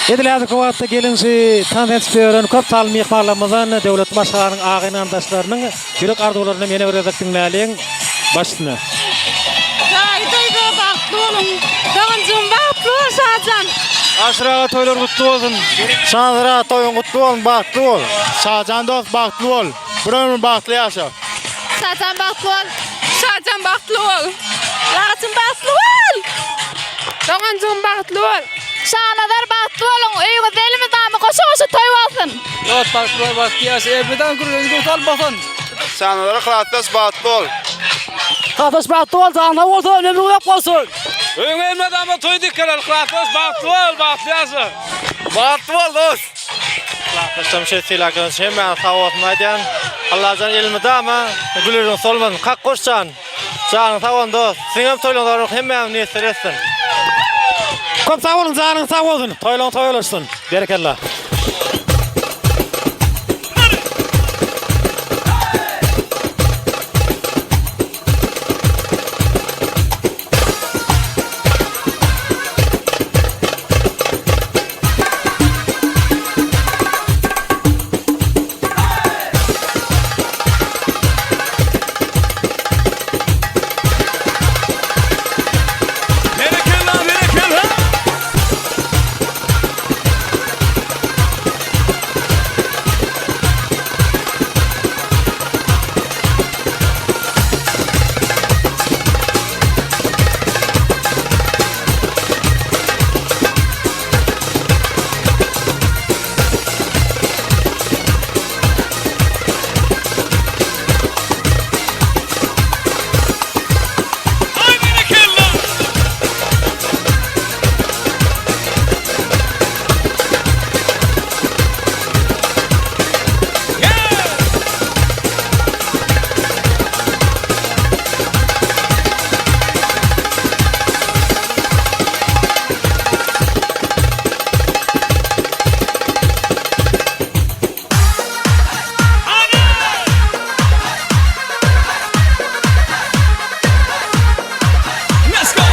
Edil häzirki wagtda geliň şu tans edişip ýören köp sanly myhmanlarymyzdan döwletli maşgalanyň agyn-garyndaşlarynyň ýürek arzuwlaryny hem ýene bir gezek diňläliň. Baş üstüne. Daýy daýza bagtly boluň. Doganjygym bagtly bol Şajan. Aşyr aga toýlar gutly bolsun. Şanazar aga toýuň gutly bolsun bagtly bol. Şajan dost bagtly bol. Bir ömür bagtly ýaşa. Şajan bagtly bol. Şajan bagtly bol. Laçyn bagtly bol. Doganjygym bagtly bol. Şanazar bagtly boluň. Öýüňizde elmydama goşa-goşa toý bolsun. Dost bagtly bol bagtly ýaşa elmydama gürrüňiň gowsal bolsun. Şanazar klasdaş bagtly bol. Klasdaş bagtly bol, janyň sag bolsun, ömrüň uzak bolsun. Öýüňe elmydama toý dikeler klasdaş bagtly bol bagtly ýaşa. Bagtly bol dost. Klasdaşlarym şeýle sylaglaryň üçin hemmäňize sag bolsun aýdýan. Allajan elmydama gül ýüzüň solmasyn. Kakgoş jan. Janyň sag bolsun dost. Siziňem toýlaryňyz hemmämiz miýesser etsin. Köp sag boluň janyňyz sag bolsun. Toýlaryň toý ulaşsyn. Berekella. Berekella berekella. Ay berekella. Let's go.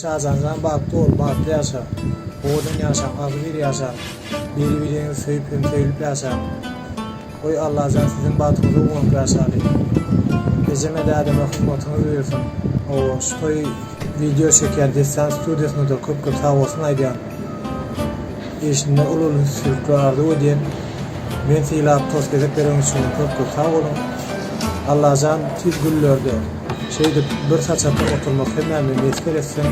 Şajanjan bagtly bol, bagtly ýaşa. Owadan ýaşaň, agzybir ýaşaň. Biri-biriňizi söýüp hem söýlüp ýaşaň. Goý Allajan siziň bagtyňyza guwanyp ýaşaly. Ejeme dädeme hykmatyňyz buýursyn. Hawa şu toýy wideo çekýän Dessan studiýasyna-da köp köp sagbolsun aýdýan. Işinde uly uly üstünlikler arzuw edýän. Men sylap tost gezek bereniňiz üçinem köp köp sag boluň. Allajan tiz günlerde şeýdip bir saçakda oturmak hemmämize miýesser etsin.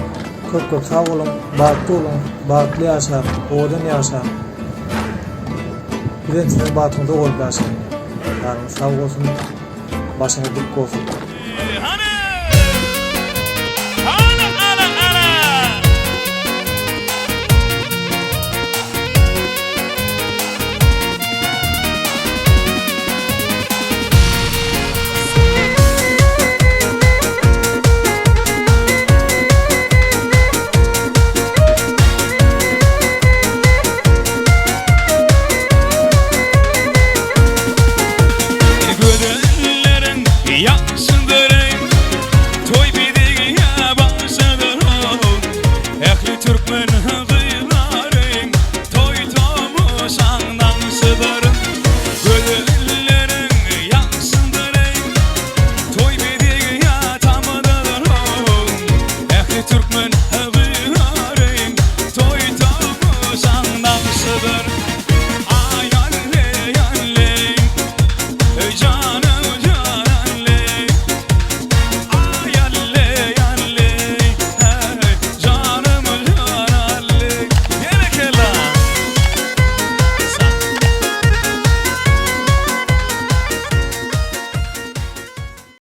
Köp köp sag boluň, bagtly boluň, bagtly ýaşaň, owadan ýaşaň. Bizem siziň bagtyňyza bolup ýaşaýyn. Janyňyz sag bolsun, başyňyz dik bolsun.